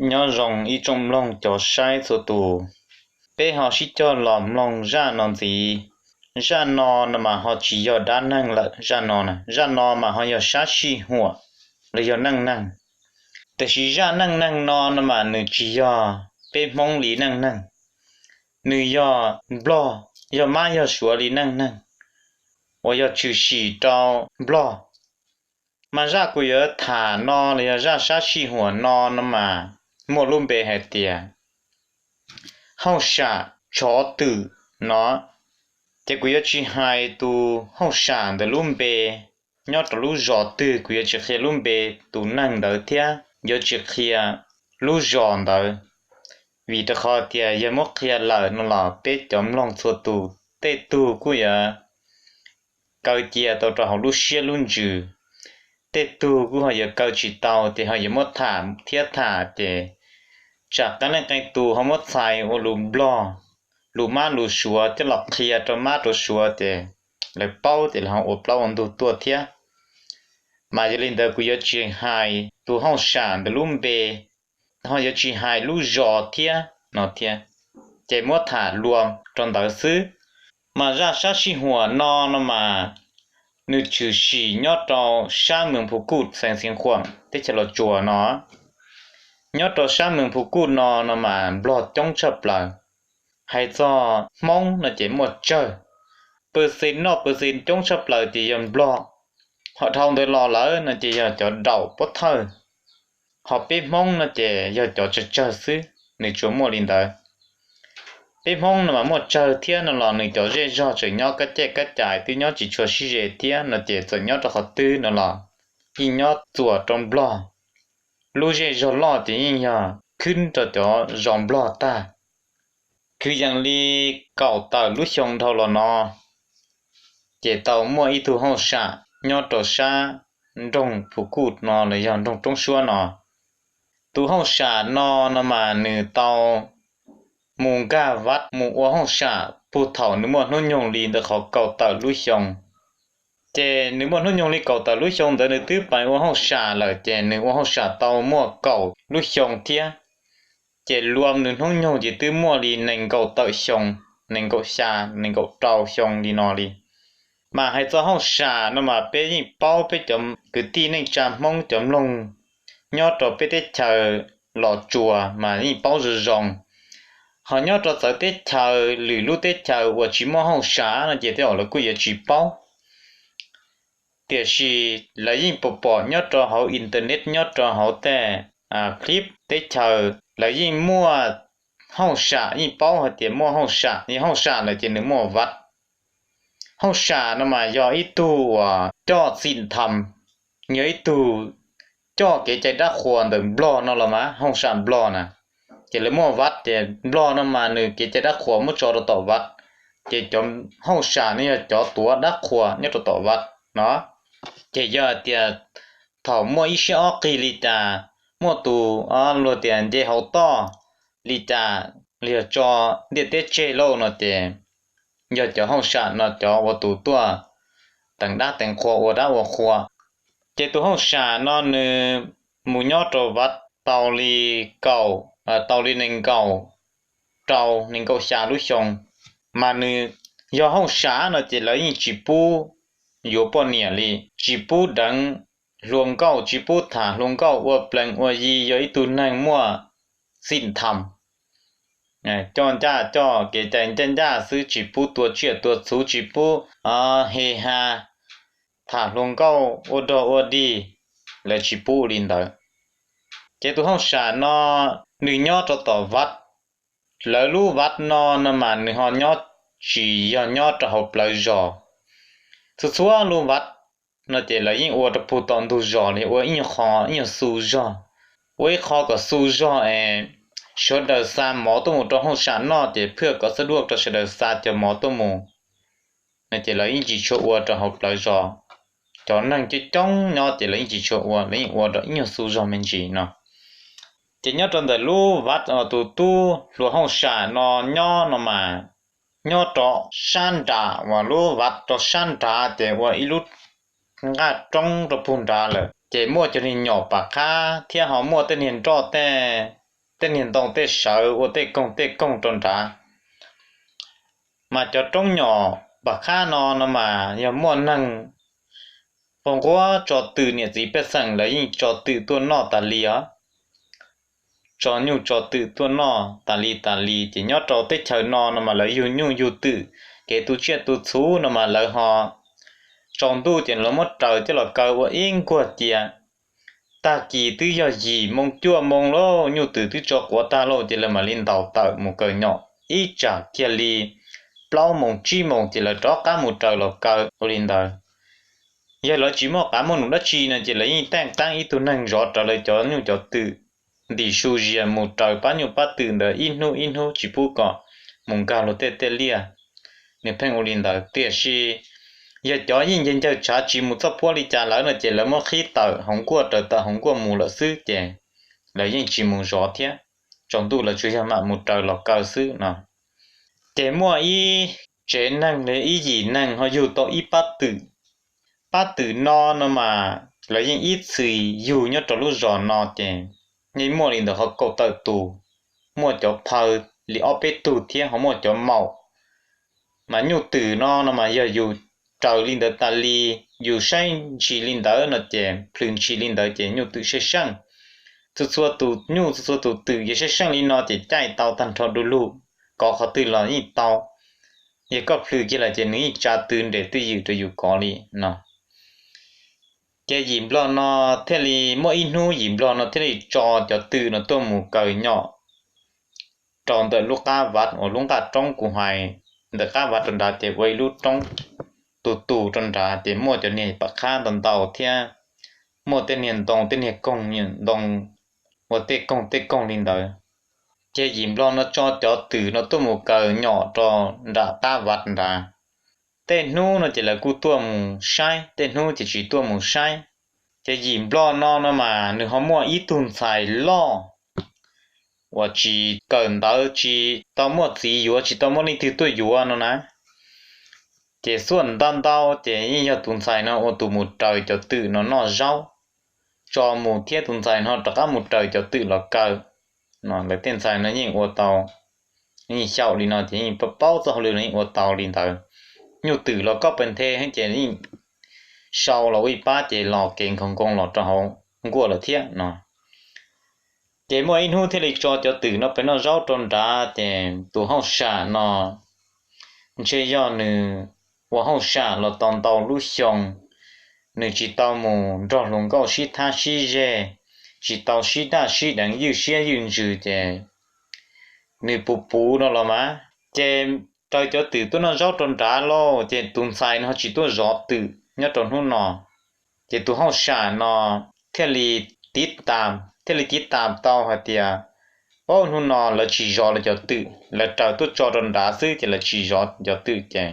Nyob zoo ib tsoom mloog cov saib txhua tus, peb ho sib cog los mloog zaj no ntxiv. Zaj no no mas ho tsis yog dab neeg lawm, zaj no, zaj no mas ho yog sab sij huam los yog neej neeg. Tiam sis zaj neej neeg no no mas nws tsis yog peb Hmoob li neej neeg, nws yog Nplog, yog Mab yog Suav li neej neeg, uas yog tshwm sim rau Nplog. Mas zaj kuv yuav tham no los yog zaj sab sij huam no no mas muaj lub npe hais tias hauj sam tshov twm no. Ces kuv yuav tsis hais tus hauj sam ntawd lub npe nyob rau lub zos twg, kuv yuav tsis qhia lub npe tus neeg ntawd thiab yuav tsis qhia lub zos ntawd, vim rau qhov tias yog muab qhia lawm no los peb cov mloog txhua tus tej tug kuj yuav kaw cia tau rau hauv lub siab lub ntsws, tej tug kuj ho yuav kaw tsis tau ces ho yuav muab tham thiab tham ces tsam qee leej qee tus ho muab txhais ua lus Nplog, lus Mab lus Suav coj los qhia rau Mab rau Suav ces lawv paub ces lawv ho ua plaub ua ntug tuaj thiab. Mas yog li ntawd kuv yuav tsis hais tus hauj sam ntawd lub npe, ho yuav tsis hais lub zos thiab no thiab, ces muab tham luas rau ntawd xwb. Mas zaj sab sij huam no no mas nws tshwm sim nyob rau sab moos Phu Kuj xeev Xeev Khuam teb chaws Los Tsuas no. Nyob rau sab moos Phu Kuj no no mas Nplog coob tshaj plaws. Hais txog Hmoob no ces muaj tsawg, pawg xees noj pawg xees coob tshaj plaws ces yog Nplog. Ho dhau ntawd los lawm no ces yog cov daum pob thawj. Ho peb Hmoob no ces yog cov tsawg tsawg xwb, nws tsuas muaj li ntawd. Peb Hmoob no mas muaj tsawg thiab no los nws cov zej zog tseem nyob kab caj kab cais twb nyob tsis tshua sib ze thiab no ces txawm nyob rau qhov twg no los yeej nyob txuas rau Nplog. Lub zej zog loj ces yeej yog khwb rau cov zos Nplog tag. Kwv yees li kaum tawm lub xyoo dhau los no ces tau muaj ib tug hauj sam nyob rau sab nroog Phu Kuj no los yog nroog Roob Suab no. Tus hauj sam no no mas nws tau mus nkag vaj mus ua hauj sam puag thaum nws muaj hnub nyoog li ntawm qhov kaum tawm lub xyoo. Ces nws muaj hnub nyoog li kaum tawm lub xyoo ntawd nws twb pais ua hauj sam lawm ces nws ua hauj sam tau muaj kaum lub xyoo thiab. Ces luas nws hnub nyoog ces twb muaj li nees nkaum tawm xyoo, nees nkaum xya, nees nkaum rau xyoo li no li. Mas hais txog hauj sam no mas peb yeej paub, peb cov kwv tij neej tsa Hmoob cov mloog nyob rau peb teb chaws Los Tsuas mas yeej paub zoo zoo. Ho nyob rau txawv teb chaws lwm lub teb chaws uas tsis muaj hauj sam no ces tej zaum lawv kuj yuav tsis paub. Tiam sis lawv yeej pom pom nyob rau hauv internet nyob rau hauv tej clip teb chaws lawv yeej muaj hauj sam, yeej paub hais tias muaj hauj sam, yog hauj sam lawm ces nws muaj vaj. Hauj sam no mas yog ib tug uas coj xim tham, yog ib tug coj kev cai dab qhuas ntawm Nplog no los mas hauj sam Nplog na. Ces lawv muaj vaj ces Nplog no mas nws kev cai dab qhuas muab tso rau tom vaj, ces cov hauj sam no yog cov tuav dab qhuas nyob rau tom vaj no. Ces yog hais tias thaum muaj ib siab ob qig li cas, muaj tus luag tias nce hauv toj li cas, los yog tso ntiaj teb tseg lauj no ces yog cov hauj sam no cov ua tus tuaj teev dab teev qhua ua dab ua qhua. Ces tus hauj sam no nws mus nyob rau vaj tau li kaum, tau li nees nkaum rau nees nkaum xya lub xyoo, mas nws yog hauj sam no ces lawv yeej tsis pub yuav poj niam li, tsis pub deev hluas nkauj, tsis pub tham hluas nkauj, ua plees ua yi, yog ib tug neeg muaj xim tham, coj ncaj coj kev cai ncaj ncaj xwb, tsis pub tua tsiaj tua txhu, tsis pub he ha, tham hluas nkauj ua dog ua dig, lawv tsis pub li ntawd. Ces tus hauj sam no nws nyob rau tom vaj. Lawv lub vaj no no mas nws ho nyob, tsis yog nyob rau hauv plawv zos. Txhua txhua lub vaj no ces lawv yeej ua rau puag tom ntug zos li, ua ib nyuag qho, ib nyuag xu zog, ua ib qho kom xu zog es sawv daws xa mov tuaj mus rau hauj sam noj ces phwj kom xab duaj rau sawv daws xa cov mov tuaj mus no ces lawv yeej tsis tshua ua rau hauv plawv zos. Cov neeg coob coob nyob ces lawv yeej tsis tshua ua, lawv yeej ua rau ib nyuag xu zog me ntsis no. Ces nyob rau ntawm lub vaj uas tus tub hluas hauj sam no nyob no mas, nyob rau sab nram uas lub vaj rau sab nrad ces ua ib lub nqaj roob rau puag nrad lawm, ces muaj cov niag nyom pam qhab thiab ho muaj tej niag nroj tej tej niag ntoo tej sawv ua tej koog tej koog rau nrad. Mas cov roob nyom pam qhab no no mas yog muaj neeg nquag nquag tso twm, niam txiv pej xeem lawv yeej tso twm tuaj noj tas li os. Tso nyuj tso twm tuaj noj tas li tas li, ces nyob rau teb chaws no no mas lawv yug nyuj yug twm, kev tu tsiaj tu txhuv no mas lawv ho tsaus ntuj ces lawv muab raws coj los kaw ua ib nkuag cia. Tag kis twb yog yim moo cuaj moo lawm, nyuj twm twb tso quav tag lawm ces lawv mam li ntaus tawm mus kaw nyom. Ib tsam kiag li plaub moos tsib moos ces lawv rov qab mus raws los kaw ua li ntawd. Yog lawv tsis muaj qav muaj num dab tsi no ces lawv yeej teej qeeb ib tug neeg zov rawv lawv cov nyuj cov twm ntim su zias mus raws pab nyuj pab twm ntawd ib hnub ib hnub tsis pub kom mus nkag luag tej tej liaj. Nws pheej ua li ntawd, tiam sis yog cov yeej ncag ncawg tshav tsis mus txoj puab li cas lawm no ces lawv muab qhib tawm hauv nkuaj, raws tawm hauv nkuaj mus lawm xwb ces lawv yeej tsis mus zov thiab. Tsaus ntuj lawv tsuas yog mam mus raws los kaw xwb no. Ces muaj ib tsev neeg li ib yim neeg ho yug tau ib pab twm. Pab twm no no mas lawv yeej ib txwm yug nyob rau lub zos no ces yeej muaj li ntawd ho kaum tawm tus, muaj cov phaw li ob peb tug thiab ho muaj cov maum. Mas nyuj twm no no mas yog yus raws li ntawd tas li, yus saib ntshis li ntawd no ces plhws ntshis li ntawd ces nyuj twm saib seej. Txhua txhua tus nyuj txhua txhua tus twm yog saib seej li no ces caij tau tag nrho du lug, kov qhov twg los yeej tau. Yog koj plhws kiag lawm ces nws yeej tsa tw nres twj ywm rau yus kov li no. Ces yim nplog no thiaj li muaj ib hnub yim nplog no thiaj li tso cov twm no tuaj mus kaw nyom rau ntawm lub qab vaj uas lub nqaj roob kuv hais, ntawm qab vaj rau nrad ces ua ib lub roob tus tus rau nrad ces muaj cov niag pam qhab ntau ntau thiab muaj tej niag ntoo tej niag koog ntoo ua tej koog tej koog li ntawd. Ces yim nplog no tso cov twm no tuaj mus kaw nyom rau nram qab vaj nrad. Tej hnub no ces lawv kuj tuaj mus saib, tej hnub ces tsis tuaj mus saib. Ces yim nplog no no mas nws ho muaj ib tug ntxhais loj uas tsis kawm ntawv, tsis tau muaj txiv yuav, tsis tau muaj leej twg tuaj yuav no na. Ces xuaj ntau ntau ces yeej yog tus ntxhais no ua tus mus raws cov twm no noj zaub, tso mus thiab tus ntxhais no rov qab mus raws cov twm los kaw. Lawv tej ntxhais no yeej ua tau, yeej xyaum li no ces yeej paub txoj hauj lwm no yeej ua tau li ntawd. Nyuj twm los koj pes nthe ces yeej sau los ua ib pab ces los kev nkhaus nkoos los rau hauv nkuaj lawm thiab no. Ces muaj ib hnub thiaj li tso cov twm no pem noj zaub rau nrad ces tus hauj sam no ntshe yog nws ua hauj sam los tau ntau lub xyoo, nws tsis tau mus nrog hluas nkauj sib thab sib zeg, tsis tau sib daj sib deev ywj siab ywj ntsws ces nws puv puv no los mas ces raws cov twm tuaj noj zaub rau nrad lauj, ces tus ntxhais no ho tsis tuaj zov twm nyob rau hnub no. Ces tus hauj sam no thiaj li tiv tas, thiaj li tiv tas tau hais tias, o, hnub no lawv tsis zov lawv cov twm, lawv raws tuaj tso rau nrad xwb ces lawv tsis zov cov twm ces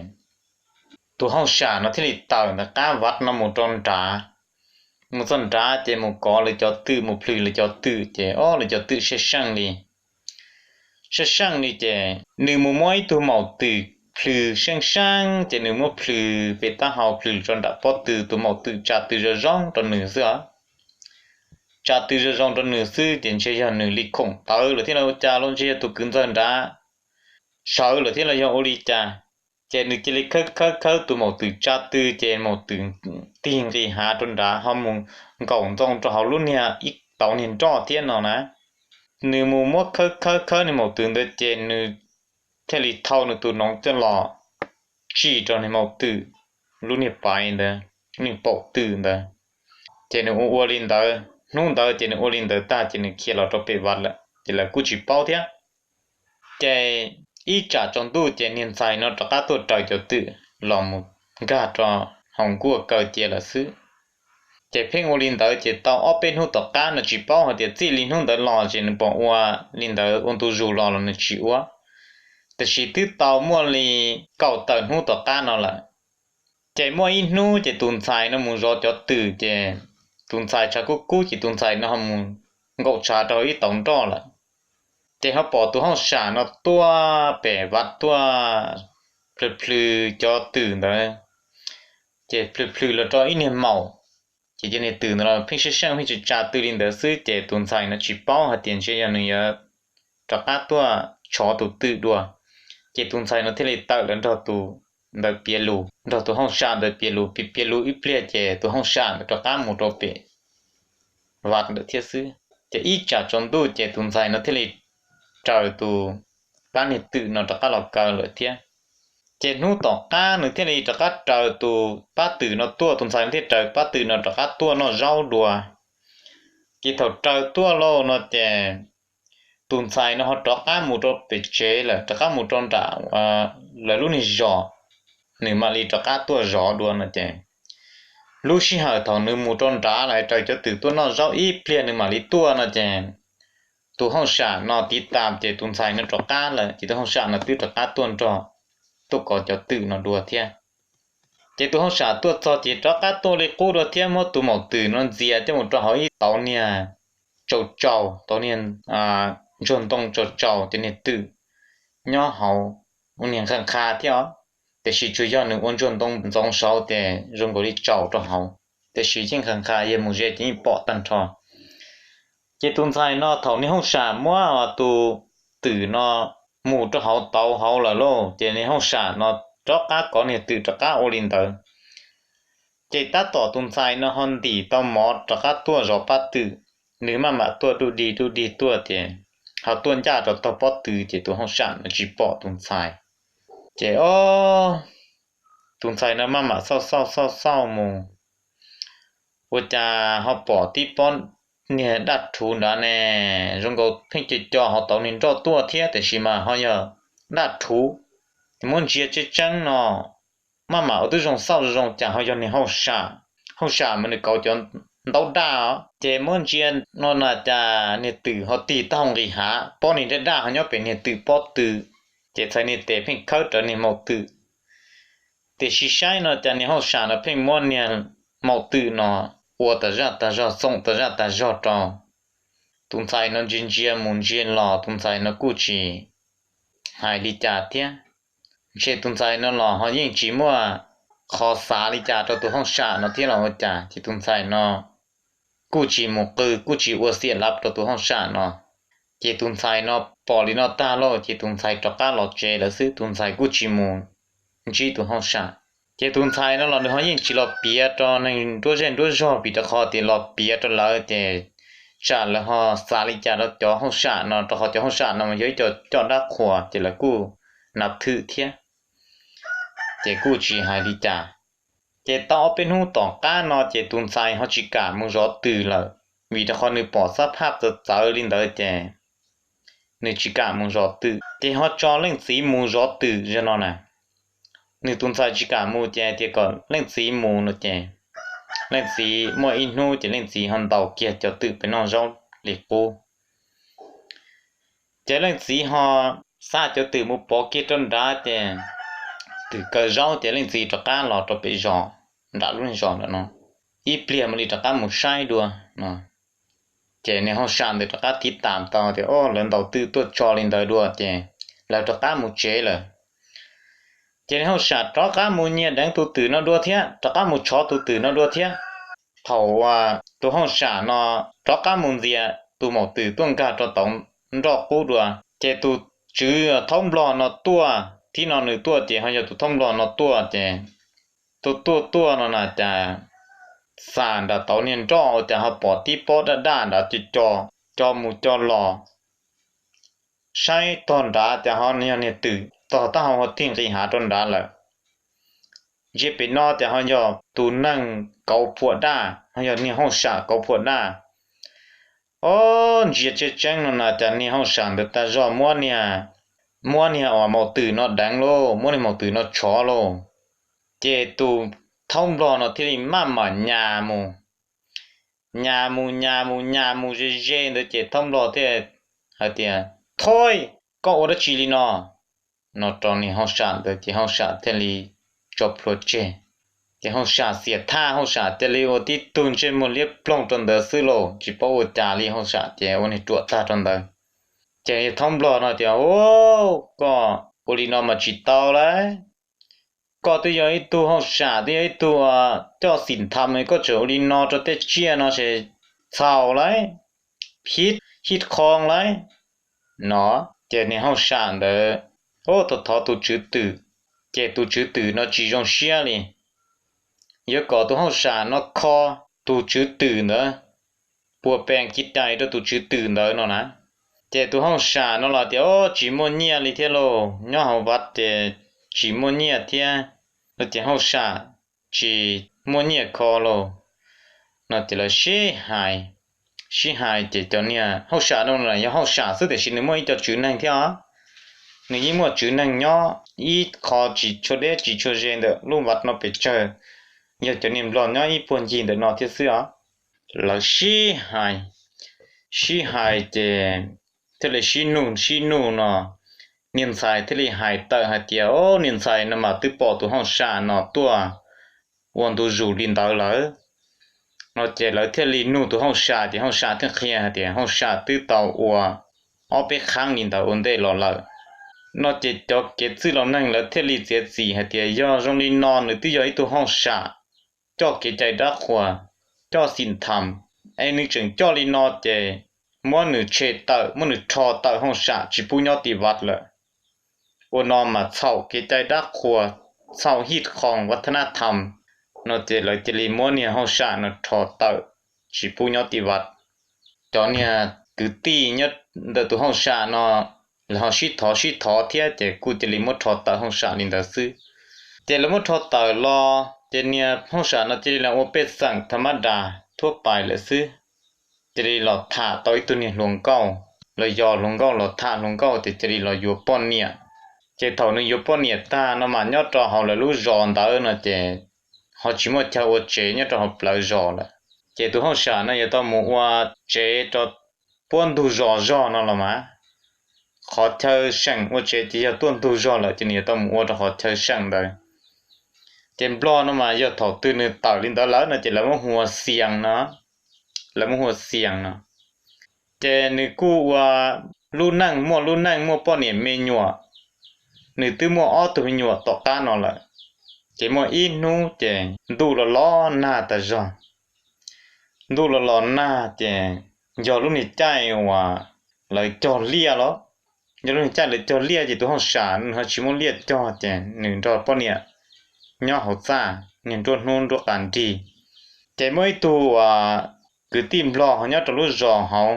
tus hauj sam no thiaj li tawm ntawm qab vaj no mus rau nrad. Mus txog nrad ces mus kov lawv cov twm, mus plhws lawv cov twm ces o, lawv cov twm saib seej li. Saib seej li ces nws mus muab ib tug maum twm plhws seej seej ces nws muab plhws pem taub hau plhws rau nram pob tw, tus maum twm tsa tw zoo zoo rau nws xwb os. Tsa tw zoo zoo rau nws xwb ces ntshe yog nws li khoom tawv lawm thiab los ua cas los ntshe yog tus kwv ntxawg nrad sawv lawm thiab los yog ua li cas. Ces nws cia li khawb khawb khawb tus maum twm tsa tw ces maum twm tig nqis hav rau nrad ho mus nkaum ntxoo rau hauv lub niag ib tauv niag nroj thiab no na. Nws mus muab khawb khawb khawb niag maum twm ntawd ces nws thiaj li thau nws tus noov coj los tsim rau niag maum twm lub niag paiv ntawd, niag paum twm ntawd. Ces nws ua ua li ntawd, hnub ntawd ces nws ua li ntawd tag ces nws khiav los rau pem vaj lawm ces lawv kuj tsis paub thiab. Ces ib tsam tsaus ntuj ces niag ntxhais no rov qab tuaj raws cov twm los mus nkag rau hauv nkuaj kaw cia lawm xwb. Ces pheej ua li ntawd ces tau ob peb hnub tom qab no tsis paub hais tias txij li hnub ntawd los ces nws pom ua li ntawd ua ntu zus los los nws tsis ua. Tiam sis twb tau muaj li kaum tawm hnub tom qab no lawm. Ces muaj ib hnub ces tus ntxhais no mus zov cov twm ces tus ntxhais tshav kub kub ces tus ntxhais no ho mus nkaum tshav rau ib tauv nroj lawm. Ces ho pom tus hauj sam no tuaj pem vaj tuaj plhws plhws cov twm ntawd, ces plhws plhws los rau ib niag maum. Ces cov niag twm ntawd los pheej seej seej pheej tsa tw li ntawd xwb ces tus ntxhais no tsis paub hais tias ntshe yog nws yuav rov qab tuaj tshov tus twm dua. Ces tus ntxhais no thiaj li tawm los nrog tus ntawd piav lus, nrog tus hauj sam ntawd piav lus, piav piav lus ib pliag ces tus hauj sam ntawd rov qab mus rau pem vaj ntawd thiab xwb. Ces ib tsam tsaus ntuj ces tus ntxhais no thiaj li raws tus pab niag twm no rov qab los kaw lawm thiab. Ces hnub tom qab nws thiaj li rov qab raws tus pab twm no tuaj, tus ntxhais no thiaj raws pab twm no rov qab tuaj noj zaub dua. Ces thaum raws tuaj lauj no ces tus ntxhais no ho rov qab mus rau pem tsev lawm, rov qab mus rau nram lawv lub niag zos, nws mam li rov qab tuaj zov dua no ces lub sij hawm thaum nws mus rau nrad lawm, raws cov twm tuaj noj zaub ib pliag nws mam li tuaj no ces tus hauj sam no tiv tas ces tus ntxhais no rov qab lawm ces tus hauj sam no twb rov qab tuaj nrog, tuaj kov cov twm no dua thiab. Ces tus hauj sam tuaj txog ces rov qab tuaj li qub dua thiab, muab tus maum twm no ntxias coj mus rau hauv ib tauv niag tsau tsau, tauv niag ntsuag ntoo tsau tsau, cov niag twm nyob hauv ua niag nqha nqha thiab os. Tiam sis tsuas yog nws ua ntsuag ntoo ntxoov saud ces zoo nkaus li tsaus rau hauv, tiam sis yeej nqha nqha, yog mus ze ces yeej pom tag nrho. Ces tus ntxhais no thaum niag hauj sam muab tus twm no mus rau hauv tauv hauv lawm lauj, ces niag hauj sam no rov qab kov niag twm rov qab ua li ntawd. Ces tab tom tus ntxhais no ho ntim tau mov rov qab tuaj zov pab twm, nws maj mam tuaj dub dig dub dig tuaj ces ho tuaj ncaj rau tog pob tw ces tus hauj sam no tsis pom tus ntxhais. Ces o, tus ntxhais no maj mam xauj xauj xauj xauj mus, ua cas ho pom tib pob niag daj rhuv nrad ne, zoo nkaus pheej co co hauv tauv niag nroj tuaj thiab tiam sis mas ho yog daj rhuv. Ces muab ntsia tseeb tseeb no, maj mam ua tib zoo xauj zoo cas ho yog niag hauj sam. Hauj sam mas nws kauv cov ntaub daj os, ces muab ntsia no na cas niag twm ho tig taub hau nqis hav, pob niag daj daj ho nyob pem niag twm pob tw. Ces txhais niag tes pheej khawb rawv niag maum twm. Tiam sis saib no cas niag hauj sam no pheej muab niag maum twm no ua tas zaj tas zog, xoom tas zaj tas zog rau. Tus ntxhais no ntsia ntsia mus ntsia los tus ntxhais no kuj tsis hais li cas thiab. Ntshe tus ntxhais no los ho yeej tsis muaj qhov xav li cas rau tus hauj sam no thiab los ua cas ces tus ntxhais no kuj tsis mus qw kuj tsis ua xiam lav rau tus hauj sam no. Ces tus ntxhais no pom li no tag lauj ces tus ntxhais rov qab los tsev lawm xwb, tus ntxhais kuj tsis mus ntsib tus hauj sam. Ces tus ntxhais no los nws ho yeej tsis los piav rau neeg nruab zej nruab zog vim rau qhov tias los piav rau lawv ces tsam lawv ho xav li cas rau cov hauj sam no, rau qhov cov hauj sam no mas yog ib co coj dab qhuas ces lawv kuj nav thwm thiab, ces kuj tsis hais li cas. Ces tau ob peb hnub tom qab no ces tus ntxhais ho tsis kam mus zov twm lawm, vim rau qhov nws pom xab phaj txawv txawv li ntawd ces nws tsis kam mus zov twm. Ces ho tso leej txiv mus zov twm zog no na. Nws tus ntxhais tsis kam mus ces hais tias kom leej txiv mus no ces leej txiv muaj ib hnub ces leej txiv ho ntaus kiag cov twm pem noj zaub li qub. Ces leej txiv ho xa cov twm mus pov kiag rau nrad ces twm kaw zaub ces leej txiv rov qab los rau pem zos, nram lub zos ntawm no, ib pliag mam li rov qab mus saib dua no. Ces niag hauj sam ntawd rov qab tiv tam tau tias, o, lawv ntaus twm tuaj tso li ntawd dua ces lawv rov qab mus tsev lawm. Ces niag hauj sam rov qab mus nyiag deev tus twm no dua thiab, rov qab mus tshov tus twm no dua thiab. Thaum tus hauj sam no rov qab mus ntxias tus maum twm tuaj nkag rau tauv nroj qub dua, ces tus tswv thaub nplog no tuaj, thib no nws tuaj ces ho yog tus thaub nplog no tuaj ces tuaj tuaj tuaj no na cas xam nram tauv niag nroj ua cas ho pom tib pob daj daj nrad co co, co mus co los, saib tog nrad cas ho yog niag twm tog taub hau ho tig nqis hav rau nrad lawm. Ntsia pem no cas ho yog tus neeg kauv phuam daj, ho yog niag hauj sam kauv phuam daj. Ob, ntsia tseeb tseeb no na cas niag hauj sam ntawd tas zog muab niag, muab niag uas maum twm no deev lauj, muab niag maum twm no tshov lauj. Ces tus thaub nplog no thiaj li maj mam nyas mus, nyas mus nyas mus nyas mus ze ze ntawd ces thaub nplog thiaj hais tias, Thoib, koj ua dab tsi li no? No rau niag hauj sam ntawd ces hauj sam thiaj li tso plhuav tseg. Ces hauj sam xiam thaj, hauj sam thiaj li ua tib tug ntsej muag liab ploog rau ntawd xwb lauj, tsis paub ua cas li, hauj sam ces ua niag ruam tag rau ntawd. Ces thaub nplog no tias, Ub, koj ua li no mas tsis tau lauj. Koj twb yog ib tug hauj sam, twb yog ib tug coj xim tham, koj tseem ua li no rau tej tsiaj no ces txhaum lauj, phib hib qhoo lauj. no. Ces niag hauj sam ntawd, o, thov thov tus tswv twm, ces tus tswv twm no tsis zoo siab li, yuav kom tus hauj sam no kho tus tswv twm ntawd, puas pes kiv tais rau tus tswv twm ntawd no na. Ces tus hauj sam no los tias, o, tsis muaj nyiaj li thiab lauj, nyob hauv vaj ces tsis muaj nyiaj thiab, no ces hauj sam tsis muaj nyiaj kho lauj, no ces lawv sib hais, sib hais ces cov niag hauj sam no yog hauj sam xwb tiam sis nws muaj ib co tswv neeg thiab os. Nws yeej muaj tswv neeg nyob ib qho tsis tshua deb tsis tshua ze ntawm lub vaj no pes tsawg, yog cov niag nplog nyob ib puag ncig ntawm no thiab xwb os. Lawv sib hais, sib hais ces thiaj li sib nug sib nug no, niag ntxhais thiaj li hais tawm hais tias, o, niag ntxhais no mas twb pom tus hauj sam no tuaj ua ntu zus li ntawd lawm, no ces lawv thiaj li nug tus hauj sam ces hauj sam thiaj qhia hais tias hauj sam twb tau ua ob peb qhaab li ntawd ua ntej los lawm, no ces cov kev txwj laus neeg lawv thiaj li txiav txim hais tias yog zoo li no nws twb yog ib tug hauj sam coj kev cai dab qhuas, coj xim tham, es nws tseem coj li no ces muab nws tshem tawm, muab nws rho tawm hauj sam tsis pub nyob tim vaj lawm. Ua no mas txhaum kev cai dab qhuas, txhaum hij khoos vaj thab nab tham, no ces lawv cia li muab niag hauj sam no rho tawm tsis pub nyob tim vaj. Cov niag kwv tij nyob ntawm tus hauj sam no lawv ho sib thov sib thov thiab ces kuj cia li muab rho tawm hauj sam li ntawd xwb. Ces lawv muab rho tawm los ces niag hauj sam no cia li los ua pej xeem tha mab das thuab pais lawm xwb. Cia li los tham tau ib tug niag hluas nkauj, los yog hluas nkauj los tham hluas nkauj ces cia li los yuav poj niam. Ces thaum nws yuav poj niam tag no mas nyob rau hauv lawv lub zos ntawd no ces ho tsis muaj chaw ua tsev nyob rau hauv plawv zos lawm. Ces tus hauj sam no yuav tau mus ua tsev rau puab ntug zos zog no los mas, qhov chaw seem ua tsev ces yog tuaj ntug zog lawm ces nws yuav tau mus ua rau qhov chaw seem ntawd. Ces nplog no mas yog thaum twg nws tawm li ntawd lawm no ces lawv muab hu ua xias no, lawv muab hu ua xias no. Ces nws kuj ua lub neej, muaj lub neej muaj poj niam me nyuam, nws twb muaj ob tug me nyuam tom qab no lawm. Ces muaj ib hnub ces ntuj los los nag tas zog. Ntuj los los nag ces yog lub niag caij uas lawv cog liaj los, yog lub niag caij lawv cog liaj ces tus hauj sam nws ho tsis muaj liaj cog ces nws nrog poj niam nyob hauv txaj niag nruab hnub nruab qa nrig. Ces muaj ib tug uas kwv tij nplog ho nyob rau lub zos hauv,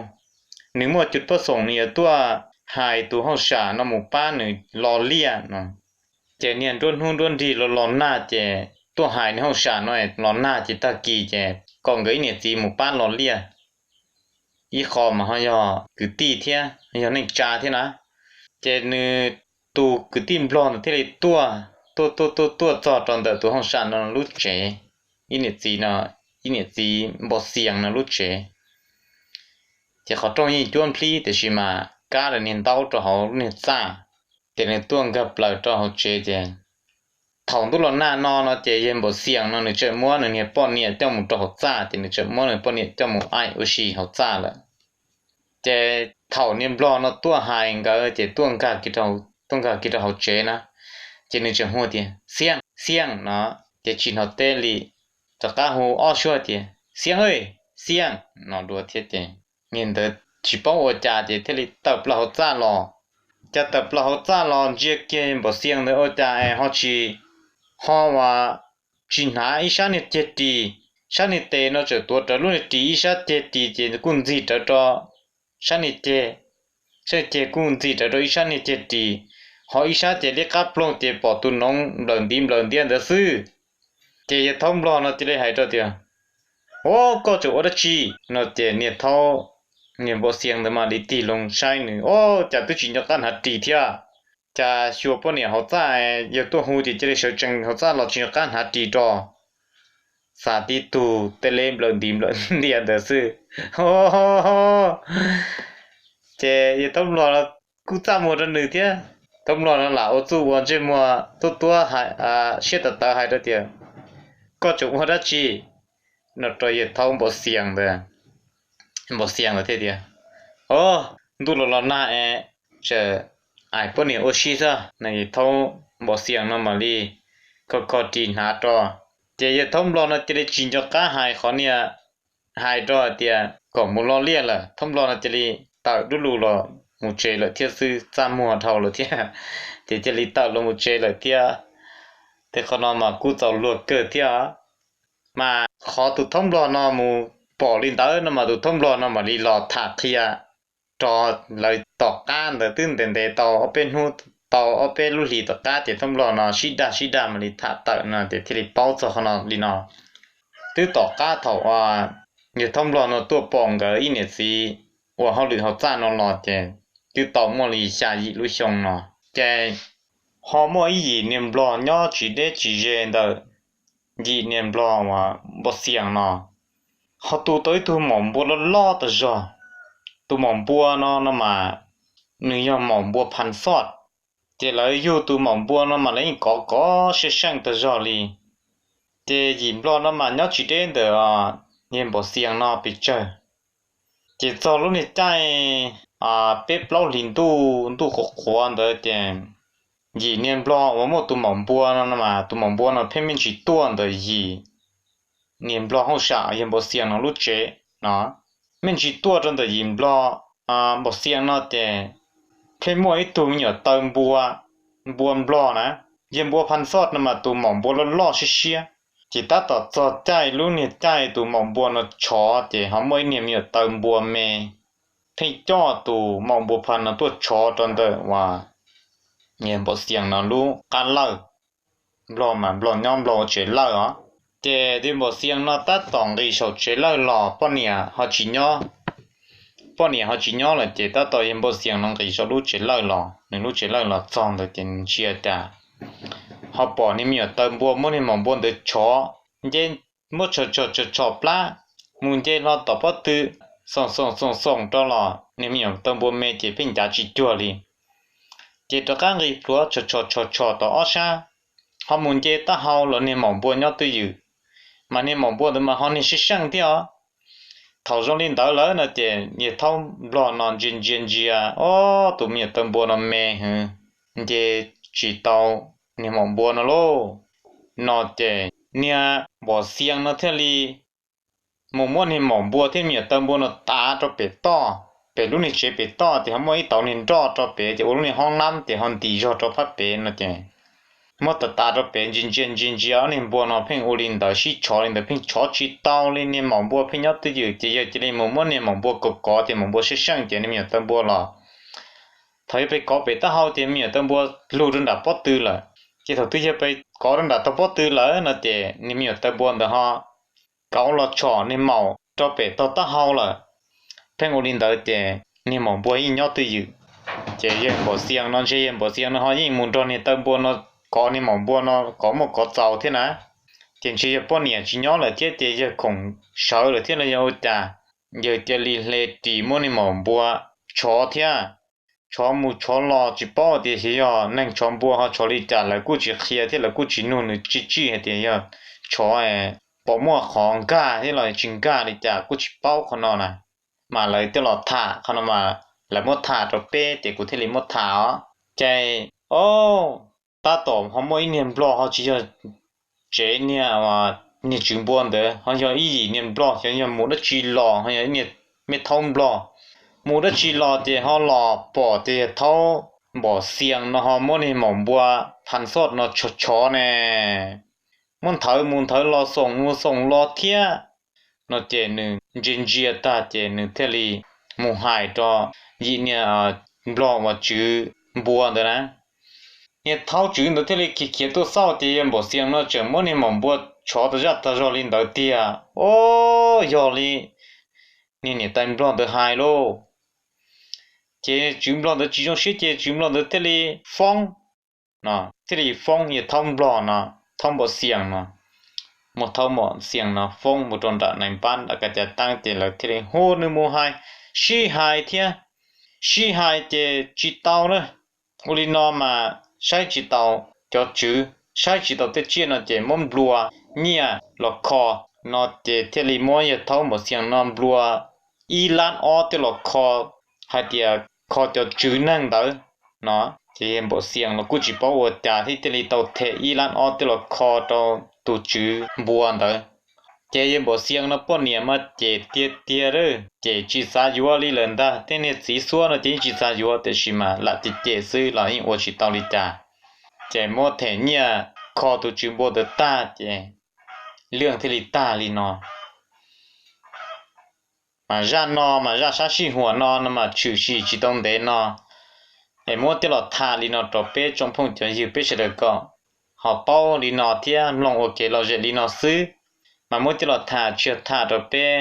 nws muaj cov poj xoom nws yuav tuaj hais tus hauj sam no mus pab nws lo liaj no. Ces niag nruab hnub nruab nrig los los nag ces tuaj hais niag hauj sam no los nag ces tag kis ces kom nkawd ib niam txiv mus pab lo liaj. Ib qho mas ho yog kwv tij thiab yog neej tsa thiab na. Ces nws tus kwv tij nplog ntawd thiaj li tuaj, tuaj tuaj tuaj tuaj txog rau ntawm tus hauj sam no lub tsev, ib niam txiv no, ib niam txiv npau xias no lub tsev. Ces qhov rooj yeej cuab nplhib tiam sis mas kab lawv niag ntaub rau hauv lub niag txaj. Ces nws tuaj nkag plaws rau hauv tsev ces thaum ntuj los nag no no ces yawg npau xias no nws tseem muab nws niag poj niam coj mus rau hauv txaj, ces nws tseem muab nws poj niam coj mus aim ua si hauv txaj lawm. Ces thaum niag nplog no tuaj hais nkawd ces tuaj nkag kiag rau hauv tsev na, ces nws tseem hu tias, Xiaj, Xiaj no, ces tsis hnov teb li. Rov qab hu ob suab tias, Xiaj, Xiaj no dua thiab ces niag ntawd tsis paub ua cas ces thiaj li tawm plaws hauv txaj los. Cas tawm plaws hauv txaj los ntsia kiag npau xias ntawd ua cas es ho tsis, ho uas tsis hnav ib sab niag ceg ris, sab niag tes no tseem tuav rawv lub niag ris, ib sab ceg ris ces kuj ntxig rawv rau sab niag ceg, sab niag ceg kuj ntxig rawv rau ib sab niag ceg ris, ho ib sab ces liab qab ploog ces pom tus noov nplawm ntiv nplawm ntiav ntawd xwb. Ces yawg thaub nplog no cia li hais rau tias, Ua, koj tseem ua dab tsi? No ces niag thaub, niag npau xias ntawd mam li tig loo saib nws, Ua cas twb tsis nco qab hnav ris thiab? Cas xyuas poj niam hauv txaj, yawg tuaj hu ces cia li sawv tsees hauv txaj los tsis nco qab hnav ris rau, xav tib tug tej liab nplawm ntiv nplawm ntiav ntawd xwb. Ces yawg thaub nplog kuj txaj muag rau nws thiab. Thaub nplog no lam ua txuj ua ntsej muag tuab tuab siab tawv tawv hais rau tias, Koj tseem ua dab tsi? No rau yawg thaub npau xias ntawd. Npau xias ntawd thiaj tias, Au, ntuj los los nag es tseem aim poj niam ua si xwb. No yawg thaub npau xias no mam li kho kho ris hnav rau. Ces yawg thaub nplog no cia li tsis nco qab hais qhov niag hais rau hais tias kom mus lo liaj lawm, thaub nplog no cia li tawm dub lug los mus tsev lawm thiab xwb, txaj muag dhau lawm thiab, ces thiaj li tawm los mus tsev lawm thiab. Tej qhov no mas kuj txaus luag kawg thiab. Mas qhov tus thaub nplog no mus pom li ntawd no mas tus thaub nplog no mam li los tham qhia rau lawv. Tom qab ntawd twb ntev ntev tau ob peb hnub, tau ob peb lub hlis tom qab ces thaub nplog no sib dag sib dag mam li tham tawm no ces thiaj li paub txog qhov no li no. Twb tom qab thaum uas yawg thaub nplog no tuaj pom nkawd ib niam txiv ua hauj lwm hauv txaj no los ces twb tau muaj li xya yim lub xyoo no. Ces ho muaj ib yim niag nplog nyob tsis deb tsis ze ntawm yim niag nplog uas npau xias no, ho tu tau ib tug maum npua loj loj tas zog. Tus maum npua no no mas nws yog maum npua phan xoj. Ces lawv yug tus maum npua no mas lawv yeej kov kov seej seej tas zog li. Ces yim nplog no mas nyob tsis deb ntawm yawg npau xias no pes tsawg. Ces txog lub niag caij peb plaub hlis ntuj, ntuj qhuav qhuav ntawd ces yim niag nplog uas muaj tus maum npua no mas tus maum npua no pheej me ntsis tuaj ntawm yim niag nplog hauj sam yawg npau xias no lub tsev no. Me ntsis tuaj rau ntawm yim nplog npau xias no ces pheej muaj ib tug me nyuam taw npua, npua nplog na, yawg npua phan xoj no mas tus maum npua loj loj siab siab. Ces tab tom txog caij lub niag caij tus maum npua no tshov ces ho muaj ib niag me nyuam taw npua me pheej coj tus maum npua phan no tuaj tshov rau ntawm uas yawg npau xias no lub qab lawj. Nplog mas nplog nyob nplog ua tsev lawj os. Ces yawg npau xias no tab tom nqis saum tsev lawj los poj niam ho tsis nyob. Poj niam ho tsis nyob lawm ces tab tom yawg npau xias no nqis saum lub tsev lawj los, nws lub tsev lawj los txog ntawd ces ntsia cas ho pom niag me nyuam taw npua muab niag maum npua ntawd tshov, nce, muab tshov tshov tshov plab, mus nce hlo tom pob tw, xoom xoom xoom xoom rau los niag me nyuam taw npua me ces pheej ncav tsis cuag li. Ces rov qab nqis plhuav tshov tshov tshov tshov tom ob sab, ho mus nce taub hau los niag maum npua nyob twj ywm. Mas niag maum npua ntawd mas ho niag seej seej thiab os. Thaum zoo li ntawd lawm no ces yawg thaub nplog no ntsia ntsia ntsia, ob, tus me nyuam taw npua no me heev, nce tsis tau niag maum npua no lauj. No ces niag npau xias no thiaj li mus muab niag maum npua thiab me nyuam taw npua no tav rau pem toj, pem lub niag tsev pem toj ces ho muaj ib tauv niag nroj rau pem ces ua lub niag hoob nab ces ho ntis zog rau phab pem no ces muab tav tav rau pem ntsia ntsia ntsia ntsia ob niag npua no pheej ua li ntawd sib tshov li ntawd pheej tshov tsis tau li, niag maum npua pheej nyob twj ywm ces yawg cia li mus muab niag maum npua kov kov ces maum npua seej seej ces niag me nyuam taw npua los. Thaum yawg pes kov pem taub hau ces me nyuam taw npua lug rau nram pob tw lawm. Ces thaum twg yawg pes kov rau nram tog pob tw lawm no ces niag me nyuam taw npua ntawd ho kauv los tshom niag maum rau pem tog taub hau lawm. Pheej ua li ntawd ces niag maum npua yeej nyob twj ywm. Ces yawg npau xias no ntshe yawg npau xias no ho yeej mus nrog niag taw npua no kov niag maum npua no kov muaj kov txaus thiab na. Ces ntshe yawg poj niam tsis nyob lawm thiab ces yawg khoom sawv lawm thiab los yog ua cas, yawg cia li hle ris muab niag maum npua tshov thiab. Tshov mus tshov los tsis paub tias xyov yog neeg tshov npua ho tshov li cas lawv kuj tsis qhia thiab lawv kuj tsis nug nws tsij tsij hais tias yog tshov pom muaj qhov nkag thiab los tsis nkag li cas kuj tsis paub qhov no na. Mas lawv thiaj los tham qhov no mas lawv muab tham rau peb ces kuv thiaj li muab tham os. Ces, o, tab tom ho muaj ib niag nplog ho tsis yog tsev niag, niag tswv npua ntawd ho yog ib yim niag nplog, xyov yog mus dab tsi los ho yog ib niag me thaub nplog. Mus dab tsi los ces ho los pom tias yawg thaub npau xias no ho muab niag maum npua phan xoj no tshov tshov ne, muab nthawv mus nthawv los xoom mus xoom los thiab. No ces nws ntsia ntsia tag ces nws thiaj li mus hais rau yim niag nplog uas tswv npua ntawd na. Niag thaub tswv ntawd thiaj li khiav khiav tuaj xauj ces yawg npau xias no tseem muab niag maum npua tshov tas zaj tas zog li ntawd tiag. O, yog li niag niam tais nplog ntawd hais lauj. Ces tswv nplog ntawd tsis zoo siab ces tswv nplog ntawd thiaj li foob, thiaj li foob yawg thaub nplog no, thaub npau xias no, muab thaub npau xias no foob mus rau nram nais npab nram kav cav teeb ces lawv thiaj li hu nws mus hais, sib hais thiab. Sib hais ces tsis tau na. Ua li no mas saib tsis taus cov tswv, saib tsis taus tej tsiaj no ces muab nplua nyiaj los kho. No ces thiaj li muab yawg thaub npau xias no nplua ib lab ob coj los kho, hais tias kho cov tswv neeg ntawd no. Ces yawg npau xias los kuj tsis paub ua cas thiab thiaj li tau them ib lab ob coj los kho rau tus tswv npua ntawd. Ces yawg Npaum Xia no poj niam mas cem tiag tiag lawm, ces tsis xav yuav li lawm ntag. Tej niag txiv xuab no ces yeej tsis xav yuav, tiam sis mas lam cem cem xwb los yeej ua tsis tau li cas. Ces muab them nyiaj kho tus tswv npua ntawd tag ces lwj thiaj li tag li no. Mas zaj no mas zaj sab sij huam no no mas tshwm sim tsis tau ntev no, es muab coj los tham li no rau peb tsoom phooj cov ywg peb sawv daws kom ho paub li no thiab mloog ua kev lom zem li no xwb. Mas muab coj los tham tsis yog tham rau peb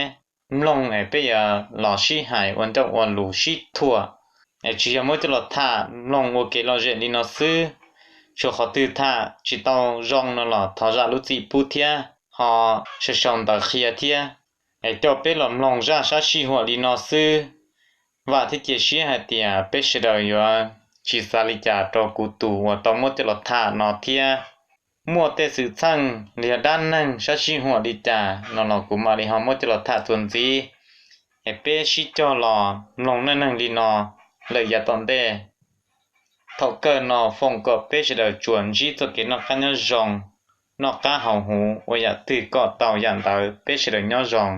mloog es peb yuav los sib hais ua ncauj ua lus sib thuam, es tsis yog muab coj los tham mloog ua kev lom zem li no xwb. Tsuas qhov twg tham tsis tau zoo no los thov zam lub txim pub thiab ho sau sau ntawv qhia thiab. Es coj peb los mloog zaj sab sij huam li no xwb. Vam thiab cia siab hais tias peb sawv daws yuav tsis xav li cas rau kuv tus uas tau muab coj los tham no thiab. Muaj tej xwm txheej los yog dab neeg sab sij huam li cas no los kuv mam li ho muab coj los tham txuas ntxiv, es peb sib cog los mloog neej neeg li no lawm yav tom ntej. Thaum kawg no foom kom peb sawv daws tsuas ntsib txoj kev noj qab nyob zoo, noj qab haus huv, ua yam twg kom tau yam ntawd, peb sawv daws nyob zoo.